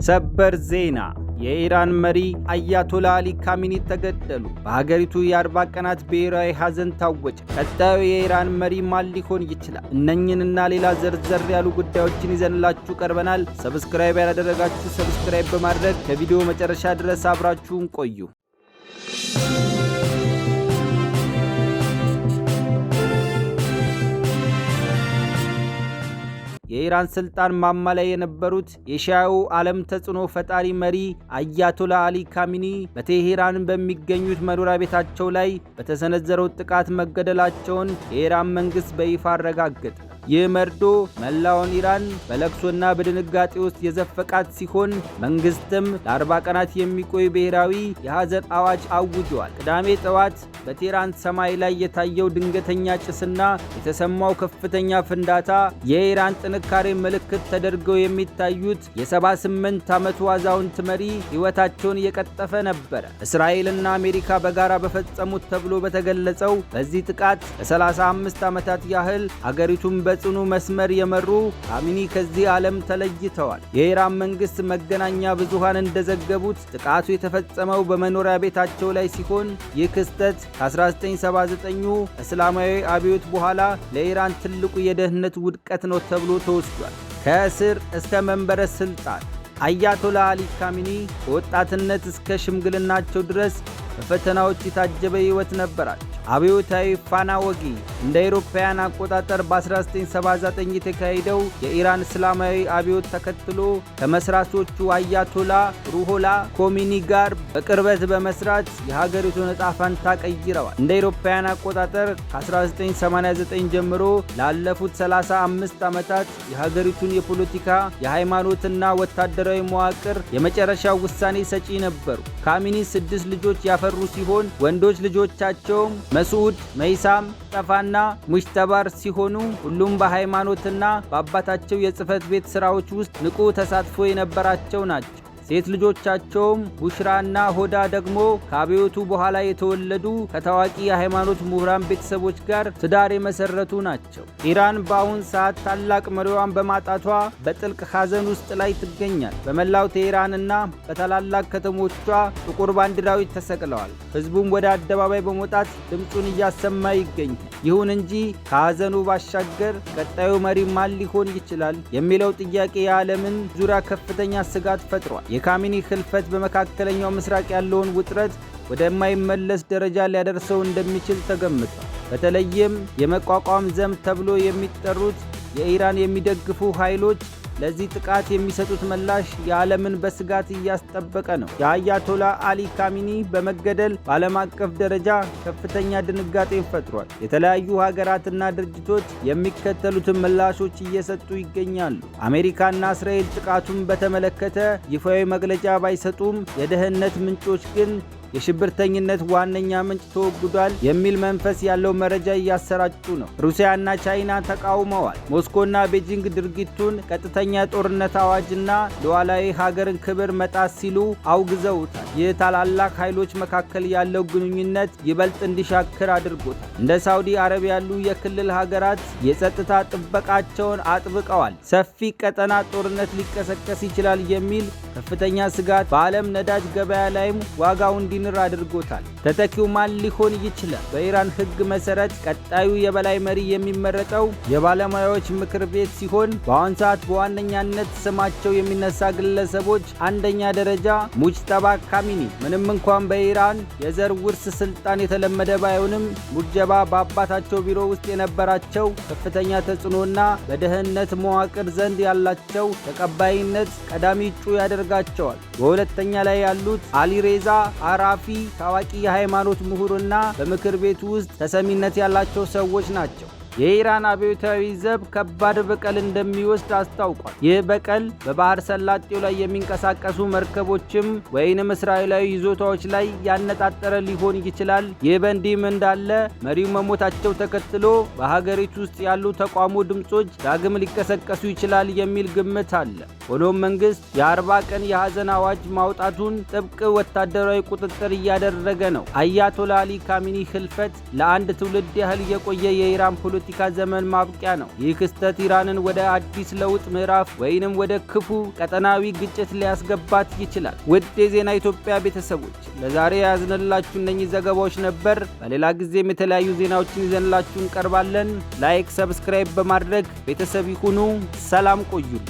ሰበር ዜና! የኢራን መሪ አያቶላ አሊ ካሚኒ ተገደሉ። በሀገሪቱ የ40 ቀናት ብሔራዊ ሐዘን ታወጀ። ቀጣዩ የኢራን መሪ ማን ሊሆን ይችላል? እነኝንና ሌላ ዘርዘር ያሉ ጉዳዮችን ይዘንላችሁ ቀርበናል። Subscribe ያላደረጋችሁ subscribe በማድረግ ከቪዲዮ መጨረሻ ድረስ አብራችሁን ቆዩ። የኢራን ስልጣን ማማ ላይ የነበሩት የሺያው ዓለም ተጽዕኖ ፈጣሪ መሪ አያቶላ አሊ ካሚኒ በቴሄራን በሚገኙት መኖሪያ ቤታቸው ላይ በተሰነዘረው ጥቃት መገደላቸውን የኢራን መንግሥት በይፋ አረጋገጠ። ይህ መርዶ መላውን ኢራን በለቅሶና በድንጋጤ ውስጥ የዘፈቃት ሲሆን፣ መንግስትም ለ40 ቀናት የሚቆይ ብሔራዊ የሐዘን አዋጅ አውጇል። ቅዳሜ ጠዋት በቴህራን ሰማይ ላይ የታየው ድንገተኛ ጭስና የተሰማው ከፍተኛ ፍንዳታ የኢራን ጥንካሬ ምልክት ተደርገው የሚታዩት የ78 ዓመቱ አዛውንት መሪ ሕይወታቸውን እየቀጠፈ ነበረ። እስራኤልና አሜሪካ በጋራ በፈጸሙት ተብሎ በተገለጸው በዚህ ጥቃት ለ35 ዓመታት ያህል አገሪቱን በጽኑ መስመር የመሩ ካሚኒ ከዚህ ዓለም ተለይተዋል። የኢራን መንግስት መገናኛ ብዙሃን እንደዘገቡት ጥቃቱ የተፈጸመው በመኖሪያ ቤታቸው ላይ ሲሆን፣ ይህ ክስተት ከ1979ኙ እስላማዊ አብዮት በኋላ ለኢራን ትልቁ የደህንነት ውድቀት ነው ተብሎ ተወስዷል። ከእስር እስከ መንበረ ስልጣን። አያቶላ አሊ ካሚኒ ከወጣትነት እስከ ሽምግልናቸው ድረስ በፈተናዎች የታጀበ ሕይወት ነበራቸው። አብዮታዊ ፋና ወጊ። እንደ አውሮፓውያን አቆጣጠር በ1979 የተካሄደው የኢራን እስላማዊ አብዮት ተከትሎ ከመስራቾቹ አያቶላ ሩሆላ ኮሚኒ ጋር በቅርበት በመስራት የሀገሪቱን ዕጣ ፈንታ ቀይረዋል። እንደ አውሮፓውያን አቆጣጠር ከ1989 ጀምሮ ላለፉት 35 ዓመታት የሀገሪቱን የፖለቲካ፣ የሃይማኖትና ወታደራዊ መዋቅር የመጨረሻው ውሳኔ ሰጪ ነበሩ። ካሚኒ ስድስት ልጆች ያፈሩ ሲሆን፣ ወንዶች ልጆቻቸውም መስዑድ፣ መይሳም፣ ሙስጠፋና ሙጅተባ ሲሆኑ፣ ሁሉም በሃይማኖትና በአባታቸው የጽህፈት ቤት ስራዎች ውስጥ ንቁ ተሳትፎ የነበራቸው ናቸው። ሴት ልጆቻቸውም ቡሽራና ሆዳ ደግሞ ከአብዮቱ በኋላ የተወለዱ፣ ከታዋቂ የሃይማኖት ምሁራን ቤተሰቦች ጋር ትዳር የመሰረቱ ናቸው። ኢራን በአሁን ሰዓት ታላቅ መሪዋን በማጣቷ በጥልቅ ሐዘን ውስጥ ላይ ትገኛል። በመላው ቴሄራንና በታላላቅ ከተሞቿ ጥቁር ባንዲራዎች ተሰቅለዋል። ህዝቡም ወደ አደባባይ በመውጣት ድምፁን እያሰማ ይገኛል። ይሁን እንጂ ከሐዘኑ ባሻገር ቀጣዩ መሪ ማን ሊሆን ይችላል የሚለው ጥያቄ የዓለምን ዙሪያ ከፍተኛ ስጋት ፈጥሯል። የካሚኒ ህልፈት በመካከለኛው ምስራቅ ያለውን ውጥረት ወደማይመለስ ደረጃ ሊያደርሰው እንደሚችል ተገምቷል። በተለይም የመቋቋም ዘብ ተብሎ የሚጠሩት የኢራን የሚደግፉ ኃይሎች ለዚህ ጥቃት የሚሰጡት ምላሽ የዓለምን በስጋት እያስጠበቀ ነው። የአያቶላ አሊ ካሚኒ በመገደል በዓለም አቀፍ ደረጃ ከፍተኛ ድንጋጤን ፈጥሯል። የተለያዩ ሀገራትና ድርጅቶች የሚከተሉትን ምላሾች እየሰጡ ይገኛሉ። አሜሪካና እስራኤል ጥቃቱን በተመለከተ ይፋዊ መግለጫ ባይሰጡም፣ የደህንነት ምንጮች ግን የሽብርተኝነት ዋነኛ ምንጭ ተወግዷል የሚል መንፈስ ያለው መረጃ እያሰራጩ ነው። ሩሲያና ቻይና ተቃውመዋል። ሞስኮና ቤጂንግ ድርጊቱን ቀጥተኛ ጦርነት አዋጅና ሉዓላዊ ሀገርን ክብር መጣስ ሲሉ አውግዘውታል። ይህ ታላላቅ ኃይሎች መካከል ያለው ግንኙነት ይበልጥ እንዲሻክር አድርጎታል። እንደ ሳውዲ አረቢያ ያሉ የክልል ሀገራት የጸጥታ ጥበቃቸውን አጥብቀዋል። ሰፊ ቀጠና ጦርነት ሊቀሰቀስ ይችላል የሚል ከፍተኛ ስጋት በዓለም ነዳጅ ገበያ ላይም ዋጋው እንዲንር አድርጎታል። ተተኪው ማን ሊሆን ይችላል? በኢራን ሕግ መሰረት ቀጣዩ የበላይ መሪ የሚመረጠው የባለሙያዎች ምክር ቤት ሲሆን፣ በአሁን ሰዓት በዋነኛነት ስማቸው የሚነሳ ግለሰቦች አንደኛ ደረጃ ሙጅተባ ካሚኒ። ምንም እንኳን በኢራን የዘር ውርስ ስልጣን የተለመደ ባይሆንም፣ ሙጅተባ በአባታቸው ቢሮ ውስጥ የነበራቸው ከፍተኛ ተጽዕኖና በደህንነት መዋቅር ዘንድ ያላቸው ተቀባይነት ቀዳሚ እጩ ያደርጋቸዋል። በሁለተኛ ላይ ያሉት አሊሬዛ አራፊ ታዋቂ የሃይማኖት ምሁርና በምክር ቤቱ ውስጥ ተሰሚነት ያላቸው ሰዎች ናቸው። የኢራን አብዮታዊ ዘብ ከባድ በቀል እንደሚወስድ አስታውቋል። ይህ በቀል በባህር ሰላጤው ላይ የሚንቀሳቀሱ መርከቦችም ወይንም እስራኤላዊ ይዞታዎች ላይ ያነጣጠረ ሊሆን ይችላል። ይህ በእንዲህም እንዳለ መሪው መሞታቸው ተከትሎ በሀገሪቱ ውስጥ ያሉ ተቃውሞ ድምጾች ዳግም ሊቀሰቀሱ ይችላል የሚል ግምት አለ። ሆኖም መንግስት የ40 ቀን የሐዘን አዋጅ ማውጣቱን ጥብቅ ወታደራዊ ቁጥጥር እያደረገ ነው። አያቶላ አሊ ካሚኒ ህልፈት ለአንድ ትውልድ ያህል የቆየ የኢራን ፖለቲካ የፖለቲካ ዘመን ማብቂያ ነው። ይህ ክስተት ኢራንን ወደ አዲስ ለውጥ ምዕራፍ ወይንም ወደ ክፉ ቀጠናዊ ግጭት ሊያስገባት ይችላል። ውድ የዜና ኢትዮጵያ ቤተሰቦች፣ ለዛሬ የያዝንላችሁ እነኚህ ዘገባዎች ነበር። በሌላ ጊዜም የተለያዩ ዜናዎችን ይዘንላችሁ እንቀርባለን። Like፣ subscribe በማድረግ ቤተሰብ ይሁኑ። ሰላም ቆዩን።